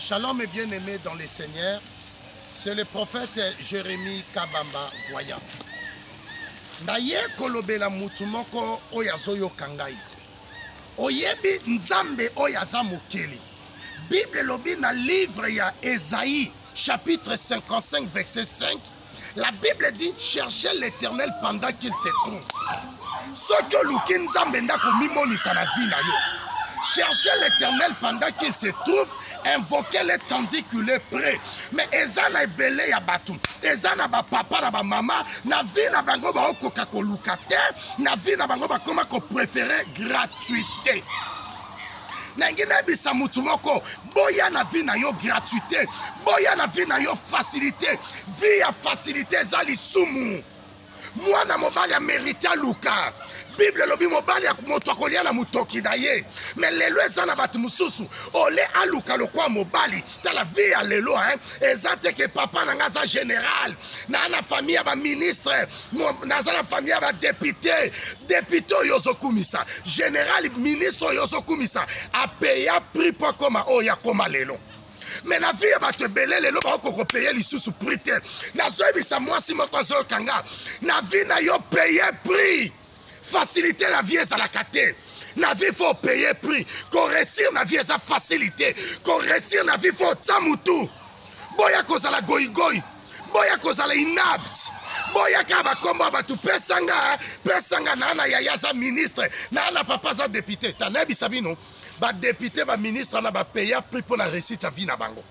Shalom mes bien-aimés dans le Seigneur, c'est le prophète Jérémie Kabamba voyant. Naye kolobela mutu moko oyo azoyoka ngai. Oyebi Nzambe oyo aza mokeli. Bible elobi na livre ya Esaïe chapitre 55 verset 5 La Bible dit cherchez l'Éternel pendant qu'il se trouve. Soki oluki Nzambe nde akomimonisa na vie na yo. Cherchez l'Éternel pendant qu'il se trouve, invoquez-le tandis qu'il est prêt. Mais eza na ebele ya bato, eza na bapapa na bamama, na vie na bango baokoka koluka te, na vie na bango bakoma kopréféré gratuité. Nalingi nayebisa motu moko, boya na vie na yo gratuité, boya na vie na yo facilité. Vie ya facilité eza lisumu. Mwana mobali amerite aluka. Bible elobi mobali ya moto akolia na motoki na ye. Me lelo eza na bato mosusu ole aluka lokwa mobali. Tala vie ya lelo hein, eza te ke papa na nga aza général, na na famille ya ba ministre, naza na famille ya ba député. Député oyo ozokumisa, général ministre oyo ozokumisa, apeya prix mpo akoma oyo akoma lelo. Me na vie ya bato ebele lelo bakoki kopeye lisusu prix te. Nazoyebisa mwasi moko azoyoka nga, na vie na yo paye prix. Facilité na vie ezalaka te. Na vie faut payer prix. Ko réussir na vie eza facilité. Ko réussir na vie faut otsa mutu. Boya kozala goigoi, boya kozala inapte, boya kaka bakombo ya bato. Pesanga, pesanga na na yaya aza ministre, na na papa aza député. Tanayebisa bino badepute baministre na bapeya prix mpo na réussite ya vie na bango.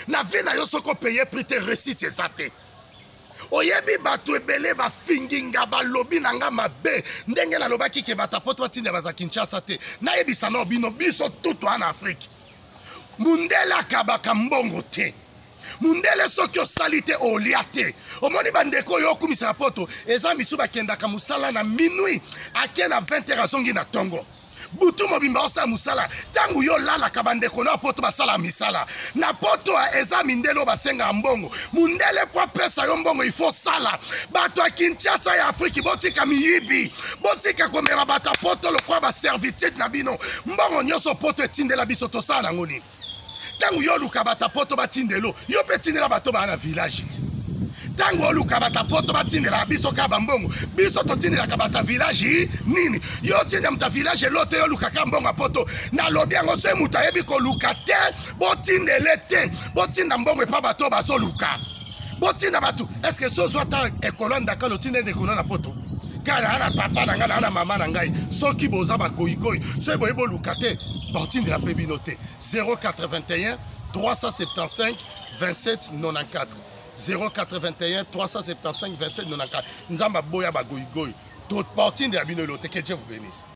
Na vie na yo soki opaye prix te, réussite eza te. Oyebi bato ebele bafingi nga, balobi na nga mabe ndenge nalobaki ke bato ya poto batinda bato ya Kinshasa te. Nayebisa nao bino, biso tutu wana Afrique, mundele akabaka mbongo te. Mundele soki osali te olia te. Omoni bandeko oyo okumisa na poto, eza misu bakendaka mosala na minuit, ake na 20 heures azongi na tongo. Butu mobimba osala mosala. Ntango yo olalaka, bandeko na poto basala misala. Na poto eza mindele oyo basengaka mbongo. Mundele po apesa yo mbongo, il faut sala. Bato ya Kinshasa ya Afriki, botika miyibi, botika komema bato ya poto lokola ba servitude na bino. Mbongo nyonso poto etindela biso, tosala nango nini? Ntango yo oluka bato ya poto batindelo yo, mpe tindela bato baa na village ti. Ntango oluka bato ya poto batindelaka biso kaka bambongo, biso totindelaka bato ya village nini? Yo otinda moto ya village elo te, yo olukaka mbongo ya poto. Nalobi yango, soki moto ayebi koluka te, botindele te. Botinda mbongo epa bato oyo bazoluka. Botinda bato. Estce so ozwa ata ekolo ya ndakala, otinda ndeko na poto kaka naa na papa na ngai, naa na mama na ngai. Soki boza bagoyigoyi, soki boyebi boluka te, botindela mpe bino te. 081 375 27 94, 081 375 27 94. Nzambe aboya bagoyigoyi, totindela bino elo te. Que Dieu vous bénisse.